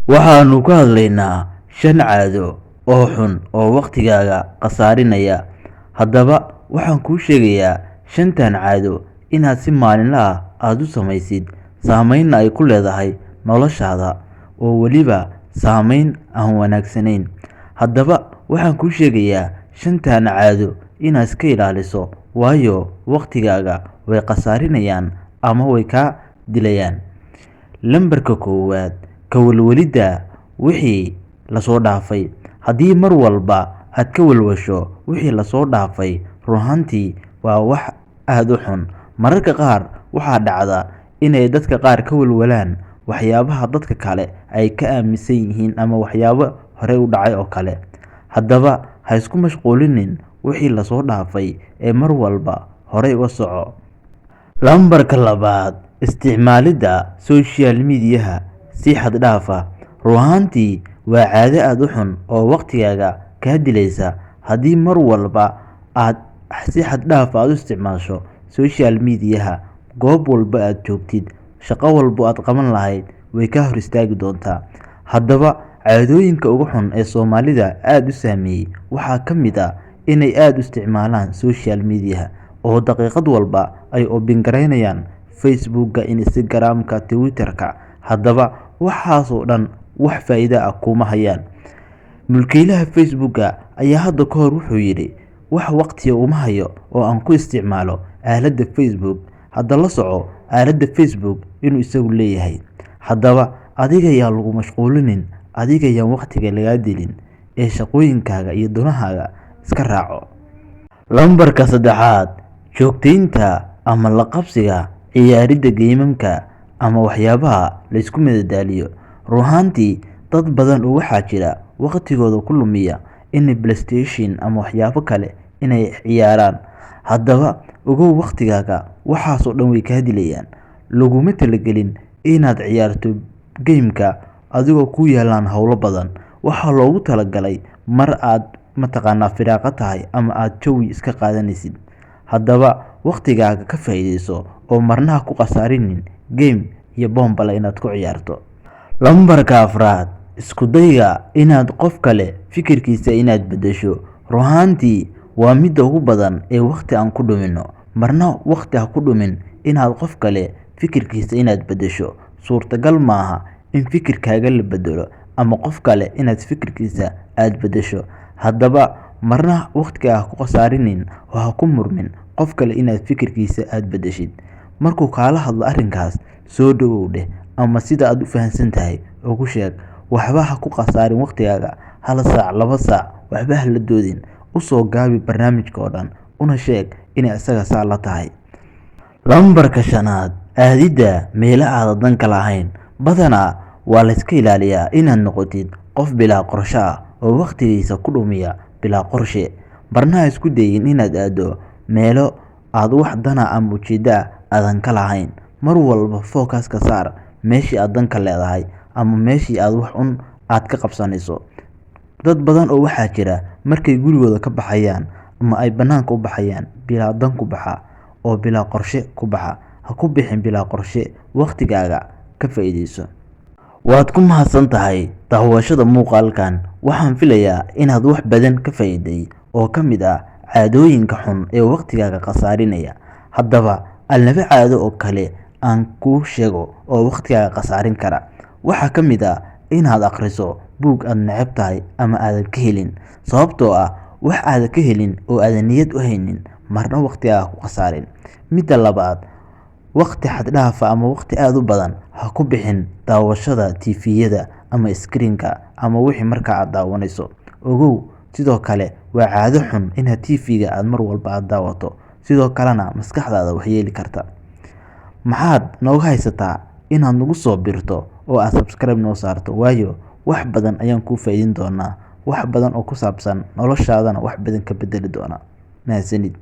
Waxaanu ka hadlaynaa shan caado oo xun oo waqtigaaga khasaarinaya. Haddaba waxaan kuu sheegayaa shantan caado inaad si maalinle ah aada u samaysid, saameynna ay ku leedahay noloshaada, oo weliba saameyn aan wanaagsanayn. Haddaba waxaan kuu sheegayaa shantan caado inaad iska ilaaliso, waayo waqtigaaga way khasaarinayaan ama way kaa dilayaan. Lambarka koowaad, ka welwelidda wixii lasoo dhaafay. Haddii mar walba aad ka welwasho wixii lasoo dhaafay, run ahaantii waa wax aada u xun. Mararka qaar waxaa dhacda inay dadka qaar ka welwalaan waxyaabaha dadka kale ay ka aaminsan yihiin ama waxyaabo horey u dhacay oo kale. Haddaba ha isku mashquulinin wixii lasoo dhaafay ee mar walba horey uga soco. Lambarka labaad, isticmaalidda social media-ha si xad dhaaf ah. Run ahaantii waa caado aada u xun oo waqtigaaga kaa dilaysa. Haddii mar walba aad si xad dhaaf ah aad u isticmaasho social media-ha, goob walba aad joogtid, shaqo walbo aad qaban lahayd way kaa hor istaagi doontaa. Haddaba caadooyinka ugu xun ee Soomaalida aada u saameeyey waxaa ka mid ah inay aada u isticmaalaan social media-ha, oo daqiiqad walba ay open garaynayaan Facebooka, Instagram-ka, Twitter-ka. Haddaba waxaasoo dhan wax faa'iido ah kuma hayaan. Mulkiilaha Facebooka ayaa hadda ka hor wuxuu yidhi, wax waqtiya uma hayo oo aan ku isticmaalo aaladda Facebook. Hadda la soco aaladda Facebook inuu isagu leeyahay. Haddaba adiga yaan lagu mashquulinin, adiga yaan waqtiga lagaa dilin, ee shaqooyinkaaga iyo danahaaga iska raaco. Lambarka saddexaad, joogteynta ama la qabsiga ciyaaridda game-amka ama waxyaabaha la isku madadaaliyo. Run ahaantii dad badan oo waxaa jira waqtigooda ku lumiya inay PlayStation ama waxyaabo kale inay ciyaaraan. Haddaba ogow, waqtigaaga waxaasoo dhan way kaa dilayaan. Laguma talagelin inaad ciyaarto game-ka adigoo ku yaalaan howlo badan. Waxaa loogu talagalay mar aad mataqaanaa firaaqo tahay ama aad jawi iska qaadanaysid. Haddaba waqtigaaga ka faa'iideyso oo marna ha ku khasaarinin game iyo boonbale inaad ku ciyaarto. Lambarka afraad, isku dayga inaad qof kale fikirkiisa inaad beddesho. Run ahaantii waa midda ugu badan ee waqti aan ku dhumino. Marna waqti ha ku dhumin inaad qof kale fikirkiisa inaad beddesho. Suurtagal maaha in fikirkaaga la beddelo ama qof kale inaad fikirkiisa aad beddesho. Haddaba marna waqtiga ha ku khasaarinin oo ha ku murmin qof kale inaad fikirkiisa aad beddeshid. Markuu kaala hadlo arrinkaas, soo dhawow dheh, ama sida aad u fahansan tahay ugu sheeg. Waxba ha ku khasaarin waqtigaaga 1 saac, 2 saac, waxba ha la doodin. U soo gaabi barnaamijka oo dhan, una sheeg inay isaga saa la tahay. Lambarka shanaad, aadidda meelo aadan dan ka lahayn. Badanaa waa la iska ilaaliyaa inaad noqotid qof bilaa qorshe ah oo waqtigiisa ku dhumiya bilaa qorshe. Marna ha isku dayin inaad aado meelo aad wax dana ama ujeedo ah aadan ka lahayn. Mar walba focus-ka saar meeshii aad dan ka leedahay ama meeshii aad wax un aad ka qabsanayso. Dad badan oo waxaa jira markay gurigooda ka baxayaan ama ay banaanka u baxayaan bilaa dan ku baxa oo bilaa qorshe ku baxa. Ha ku bixin bilaa qorshe, waqtigaaga ka faa'iideyso. Waad ku mahadsan tahay daawashada muuqaalkan. Waxaan filayaa inaad wax badan ka faa'iiday oo ka mid ah caadooyinka xun ee waqtigaaga khasaarinaya. Haddaba aan laba caado oo kale aan kuu sheego oo waqtigaaga khasaarin kara. Waxaa ka mid ah inaad akhriso buug aad neceb tahay ama aadan ka helin, sababtoo ah wax aadan ka helin oo aadan niyad u haynin marna waqtigaaga ku khasaarin. Midda labaad, waqti xad dhaaf ah ama waqti aada u badan ha ku bixin daawashada TV-yada ama screen-ka ama wixii markaa aad daawanayso. Ogow sidoo kale waa caado xun inaad TV-ga aad mar walba aad daawato, sidoo kalena maskaxdaada waxyeeli karta. Maxaad nooga haysataa inaad nagu soo biirto oo aad subscribe noo saarto? Waayo wax badan ayaan kuu faa'iidin doonaa, wax badan oo ku saabsan noloshaadana wax badan ka bedeli doona. Mahadsanid.